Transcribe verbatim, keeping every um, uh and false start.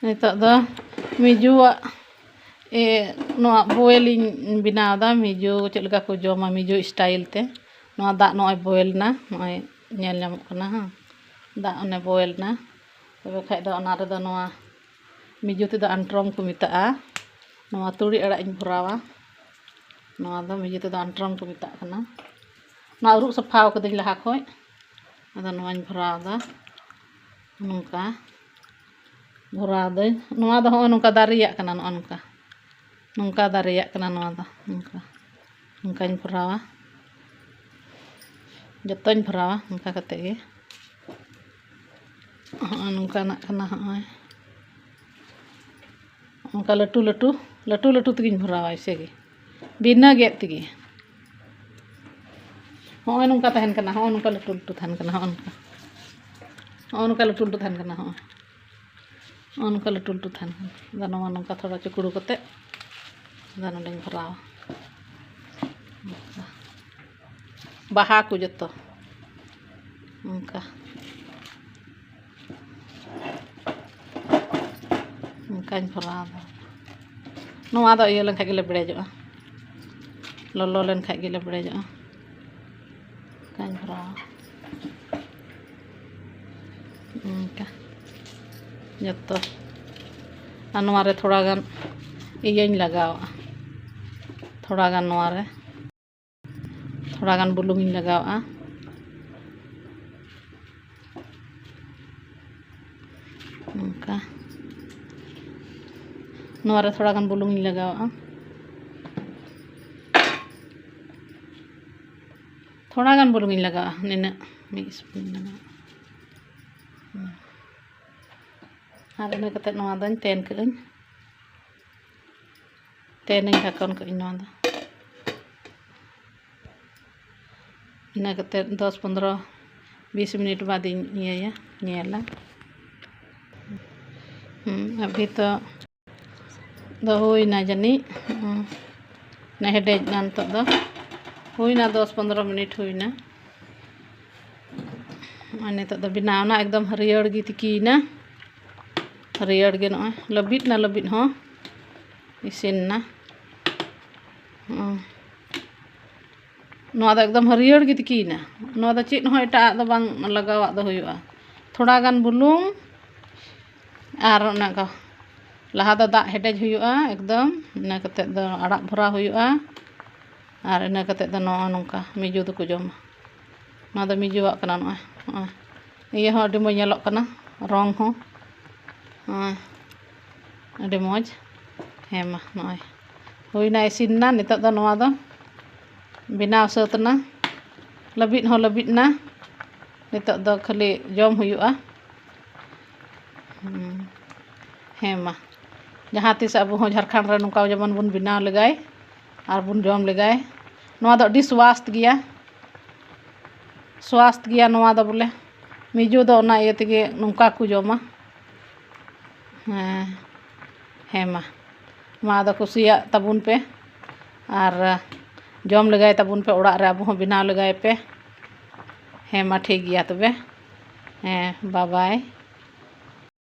ᱱᱤᱛᱚᱜ ᱫᱚ ᱢᱤᱡᱩᱣᱟᱜ, ᱮ, ᱱᱚᱣᱟ ᱵᱚᱭᱮᱞ ᱤᱧ ᱵᱮᱱᱟᱣ ᱮᱫᱟ᱾ ᱢᱤᱡᱩ ᱪᱮᱫ ᱞᱮᱠᱟ ᱠᱚ ᱡᱚᱢᱟ, ᱢᱤᱡᱩ ᱥᱴᱟᱭᱤᱞ ᱛᱮ᱾ ᱱᱚᱣᱟ ᱫᱟᱜ ᱱᱚᱜᱼᱚᱭ ᱵᱚᱭᱮᱞ ᱮᱱᱟ, ᱱᱚᱜᱼᱚᱭ ᱧᱮᱞ ᱧᱟᱢᱚᱜ ᱠᱟᱱᱟ᱾ ᱦᱮᱸ, ᱫᱟᱜ ᱚᱱᱮ ᱵᱚᱭᱮᱞ ᱮᱱᱟ᱾ ᱛᱚᱵᱮ ᱠᱷᱟᱡ ᱫᱚ ᱚᱱᱟ ᱨᱮᱫᱚ ᱱᱚᱣᱟ ᱢᱤᱡᱩ ᱛᱮᱫᱚ ᱟᱱᱴᱨᱚᱢ ᱠᱚ ᱢᱮᱛᱟᱜᱼᱟ᱾ ᱱᱚᱣᱟ ᱛᱩᱲᱤ ᱟᱲᱟᱜ ᱤᱧ ᱵᱷᱚᱨᱟᱣᱟ᱾ ᱱᱚᱣᱟ ᱫᱚ ᱢᱤᱡᱩ ᱛᱮᱫᱚ ᱟᱱᱴᱨᱚᱢ ᱠᱚ ᱢᱮᱛᱟᱜ ᱠᱟᱱᱟ᱾ ᱱᱚᱣᱟ ᱟᱹᱨᱩᱵ ᱥᱟᱯᱷᱟ ᱠᱟᱹᱫᱟᱹᱧ ᱞᱟᱦᱟ ᱠᱷᱚᱡ᱾ ᱟᱫᱚ ᱱᱚᱣᱟᱧ ᱵᱷᱚᱨᱟᱣ ᱮᱫᱟ᱾ ᱱᱚᱝᱠᱟ ᱵᱷᱚᱨᱟᱣ ᱫᱟᱹᱧ᱾ ᱱᱚᱣᱟ ᱫᱚ ᱦᱚᱸᱜᱼᱚᱭ ᱱᱚᱝᱠᱟ ᱫᱟᱨᱮᱭᱟᱜ ᱠᱟᱱᱟ, ᱱᱚᱜᱼᱚ ᱱᱚᱝᱠᱟ᱾ ᱱᱚᱝᱠᱟ ᱫᱟᱨᱮᱭᱟᱜ ᱠᱟᱱᱟ ᱱᱚᱣᱟ ᱫᱚ, ᱱᱚᱝᱠᱟ᱾ ᱱᱚᱝᱠᱟᱧ ᱵᱷᱚᱨᱟᱣᱟ, ᱡᱚᱛᱚᱧ ᱵᱷᱚᱨᱟᱣᱟ ᱱᱚᱝᱠᱟ ᱠᱟᱛᱮ ᱜᱮ᱾ ᱦᱚᱸᱜᱼᱚᱭ ᱱᱚᱝᱠᱟᱱᱟᱜ ᱠᱟᱱᱟ, ᱦᱚᱸᱜᱼᱚᱭ᱾ ᱚᱱᱠᱟ ᱞᱟᱹᱴᱩ ᱞᱟᱹᱴᱩ, ᱞᱟᱹᱴᱩ ᱞᱟᱹᱴᱩ ᱛᱮᱜᱮᱧ ᱵᱷᱚᱨᱟᱣᱟ ᱮᱭᱥᱮ ᱜᱮ᱾ ᱵᱤᱱᱟᱹ ᱜᱮᱫ ᱛᱮᱜᱮ᱾ ᱦᱚᱸᱜᱼᱚᱭ ᱱᱚᱝᱠᱟ ᱛᱟᱦᱮᱱ ᱠᱟᱱᱟ, ᱦᱚᱸᱜᱼᱚᱭ ᱱᱚᱝᱠᱟ ᱞᱟᱹᱴᱩ ᱞᱟᱹᱴᱩ ᱛᱟᱦᱮᱱ ᱠᱟᱱᱟ, ᱦᱚᱸᱜᱼᱚᱭ ᱱᱚᱝᱠᱟ᱾ ᱦᱚᱸᱜᱼᱚᱭ ᱱᱚᱝᱠᱟ ᱞᱟᱹᱴᱩ ᱞᱟᱹᱴᱩ ᱛᱟᱦᱮᱱ ᱠᱟᱱᱟ, ᱦᱚᱸᱜᱼᱚᱭ᱾ ᱦᱚᱸᱜᱼᱚ ᱱᱚᱝᱠᱟ ᱞᱟᱹᱴᱩ ᱞᱟᱹᱴᱩ ᱛᱟᱦᱮᱱ ᱠᱟᱱᱟ᱾ ᱟᱫᱚ ᱱᱚᱣᱟ ᱱᱚᱝᱠᱟ ᱛᱷᱚᱲᱟ ᱪᱩᱠᱲᱩ ᱠᱟᱛᱮ, ᱟᱫᱚ ᱱᱚᱸᱰᱮᱧ ᱵᱷᱚᱨᱟᱣᱟ᱾ ᱵᱟᱦᱟ ᱠᱚ ᱡᱚᱛᱚ᱾ ᱚᱱᱠᱟ᱾ ᱚᱱᱠᱟᱧ ᱵᱷᱚᱨᱟᱣ ᱮᱫᱟ᱾ ᱱᱚᱣᱟ ᱫᱚ ᱤᱭᱟᱹ ᱞᱮᱱᱠᱷᱟᱡ ᱜᱮ ᱞᱮᱵᱲᱮᱡᱚᱜᱼᱟ᱾ ᱞᱚᱞᱚ ᱞᱮᱱᱠᱷᱟᱡ ᱜᱮ ᱞᱮᱵᱲᱮᱡᱚᱜᱼᱟ᱾ ᱚᱱᱠᱟᱧ ᱵᱷᱚᱨᱟᱣᱟ᱾ ᱚᱱᱠᱟ᱾ ᱡᱚᱛᱚ᱾ ᱟᱨ ᱱᱚᱣᱟ ᱨᱮ ᱛᱷᱚᱲᱟ ᱜᱟᱱ ᱤᱭᱟᱹᱧ ᱞᱟᱜᱟᱣᱟᱜᱼᱟ᱾ ᱛᱷᱚᱲᱟ ᱜᱟᱱ ᱱᱚᱣᱟ ᱨᱮ᱾ ᱛᱷᱚᱲᱟ ᱜᱟᱱ ᱵᱩᱞᱩᱝ ᱤᱧ ᱞᱟᱜᱟᱣᱟᱜᱼᱟ᱾ ᱱᱚᱝᱠᱟ᱾ ᱱᱚᱣᱟ ᱨᱮ ᱛᱷᱚᱲᱟ ᱜᱟᱱ ᱵᱩᱞᱩᱝ ᱤᱧ ᱞᱟᱜᱟᱣᱟᱜᱼᱟ᱾ ᱛᱷᱚᱲᱟ ᱜᱟᱱ ᱵᱩᱞᱩᱝ ᱤᱧ ᱞᱟᱜᱟᱣᱟᱜᱼᱟ, ᱱᱤᱱᱟᱹᱜ ᱢᱤᱫ spoon ᱤᱧ ᱞᱟᱜᱟᱣᱟᱜᱼᱟ᱾ ᱦᱩᱸ᱾ ᱟᱨ ᱤᱱᱟᱹ ᱠᱟᱛᱮ ᱱᱚᱣᱟ ᱫᱚᱧ ᱛᱮᱱ ᱠᱟᱜ ᱟᱹᱧ᱾ ᱛᱮᱱᱟᱹᱧ, ᱰᱷᱟᱠᱚᱱ ᱠᱟᱜ ᱟᱹᱧ ᱱᱚᱣᱟ ᱫᱚ᱾ ᱤᱱᱟᱹ ᱠᱟᱛᱮ ᱫᱚᱥ, ᱯᱚᱱᱫᱽᱨᱚ, ᱵᱤᱥ ᱢᱤᱱᱤᱴ ᱵᱟᱫ ᱤᱧ ᱤᱭᱟᱹᱭᱟ, ᱧᱮᱞᱟ᱾ ᱦᱩᱸ, ᱟᱵᱷᱤ ᱛᱚ ᱫᱚ ᱦᱩᱭᱱᱟ ᱡᱟᱹᱱᱤᱡ᱾ ᱦᱩᱸ, ᱚᱱᱟ ᱦᱮᱰᱮᱡ ᱮᱱᱟ ᱱᱤᱛᱚᱜ ᱫᱚ᱾ ᱦᱩᱭᱱᱟ ᱫᱚᱥ, ᱯᱚᱱᱫᱽᱨᱚ ᱢᱤᱱᱤᱴ ᱦᱩᱭᱱᱟ᱾ ᱟᱨ ᱱᱤᱛᱚᱜ ᱫᱚ ᱵᱮᱱᱟᱣ ᱮᱱᱟ, ᱮᱠᱫᱚᱢ ᱦᱟᱹᱨᱭᱟᱹᱲ ᱜᱮ ᱛᱤᱠᱤᱭᱮᱱᱟ᱾ ᱦᱟᱹᱨᱭᱟᱹᱲ ᱜᱮ ᱱᱚᱜᱼᱚᱭ ᱞᱟᱹᱵᱤᱫ ᱱᱟ, ᱞᱟᱹᱵᱤᱫ ᱦᱚᱸ ᱤᱥᱤᱱ ᱱᱟ᱾ ᱦᱚᱸ᱾ ᱱᱚᱣᱟ ᱫᱚ ᱮᱠᱫᱚᱢ ᱦᱟᱹᱨᱭᱟᱹᱲ ᱜᱮ ᱛᱤᱠᱤᱭᱮᱱᱟ᱾ ᱱᱚᱣᱟ ᱫᱚ ᱪᱮᱫ ᱦᱚᱸ ᱮᱴᱟᱜ ᱫᱚ ᱵᱟᱝ ᱞᱟᱜᱟᱣᱟᱜ ᱫᱚ ᱦᱩᱭᱩᱜᱼᱟ᱾ ᱛᱷᱚᱲᱟ ᱜᱟᱱ ᱵᱩᱞᱩᱝ ᱟᱨ ᱚᱱᱟ ᱠᱚ, ᱞᱟᱦᱟ ᱫᱚ ᱫᱟᱜ ᱦᱮᱰᱮᱡ ᱦᱩᱭᱩᱜᱼᱟ ᱮᱠᱫᱚᱢ, ᱤᱱᱟᱹ ᱠᱟᱛᱮᱫ ᱫᱚ ᱟᱲᱟᱜ ᱵᱷᱚᱨᱟᱣ ᱦᱩᱭᱩᱜᱼᱟ᱾ ᱟᱨ ᱤᱱᱟᱹ ᱠᱟᱛᱮᱫ ᱫᱚ ᱱᱚᱜᱼᱚ ᱱᱚᱝᱠᱟ ᱢᱤᱡᱩ ᱫᱚᱠᱚ ᱡᱚᱢᱟ᱾ ᱱᱚᱣᱟ ᱫᱚ ᱢᱤᱡᱩᱣᱟᱜ ᱠᱟᱱᱟ᱾ ᱱᱚᱜᱼᱚᱭ, ᱱᱚᱜᱼᱚᱭ ᱤᱭᱟᱹ ᱦᱚᱸ ᱟᱹᱰᱤ ᱢᱚᱡᱽ ᱧᱮᱞᱚᱜ ᱠᱟᱱᱟ, ᱨᱚᱝ ᱦᱚᱸ᱾ ᱱᱚᱜᱼᱚᱭ ᱟᱹᱰᱤ ᱢᱚᱡᱽ᱾ ᱦᱮᱸ ᱢᱟ, ᱱᱚᱜᱼᱚᱭ ᱦᱩᱭᱱᱟ, ᱤᱥᱤᱱ ᱱᱟ᱾ ᱱᱤᱛᱚᱜ ᱫᱚ ᱱᱚᱣᱟ ᱫᱚ ᱵᱮᱱᱟᱣ ᱥᱟᱹᱛ ᱮᱱᱟ, ᱞᱟᱹᱵᱤᱫ ᱦᱚᱸ ᱞᱟᱹᱵᱤᱫ ᱮᱱᱟ᱾ ᱱᱤᱛᱚᱜ ᱫᱚ ᱠᱷᱟᱹᱞᱤ ᱡᱚᱢ ᱦᱩᱭᱩᱜᱼᱟ᱾ ᱦᱩᱸ᱾ ᱦᱮᱸ ᱢᱟ, ᱡᱟᱦᱟᱸ ᱛᱤᱥ ᱟᱵᱚ ᱦᱚᱸ ᱡᱷᱟᱲᱠᱷᱚᱸᱰ ᱨᱮ ᱱᱚᱝᱠᱟ ᱡᱮᱢᱚᱱ ᱵᱚᱱ ᱵᱮᱱᱟᱣ ᱞᱮᱜᱟᱭ ᱟᱨ ᱵᱚᱱ ᱡᱚᱢ ᱞᱮᱜᱟᱭ᱾ ᱱᱚᱣᱟ ᱫᱚ ᱟᱹᱰᱤ ᱥᱣᱟᱥᱛ ᱜᱮᱭᱟ, ᱥᱣᱟᱥᱛ ᱜᱮᱭᱟ ᱱᱚᱣᱟ ᱫᱚ ᱵᱚᱞᱮ᱾ ᱢᱤᱡᱩ ᱫᱚ ᱚᱱᱟ ᱤᱭᱟᱹ ᱛᱮᱜᱮ ᱱᱚᱝᱠᱟ ᱠᱚ ᱡᱚᱢᱟ᱾ ᱦᱮᱸ, ᱦᱮᱸ ᱢᱟ, ᱢᱟ ᱟᱫᱚ ᱠᱩᱥᱤᱭᱟᱜ ᱛᱟᱵᱚᱱ ᱯᱮ ᱟᱨ ᱡᱚᱢ ᱞᱮᱜᱟᱭ ᱛᱟᱵᱚᱱ ᱯᱮ, ᱚᱲᱟᱜ ᱨᱮ ᱟᱵᱚ ᱦᱚᱸ ᱵᱮᱱᱟᱣ ᱞᱮᱜᱟᱭ ᱯᱮ᱾ ᱦᱮᱸ ᱢᱟ, ᱴᱷᱤᱠ ᱜᱮᱭᱟ ᱛᱚᱵᱮ᱾ ᱦᱮᱸ, ᱵᱟᱭ ᱵᱟᱭ᱾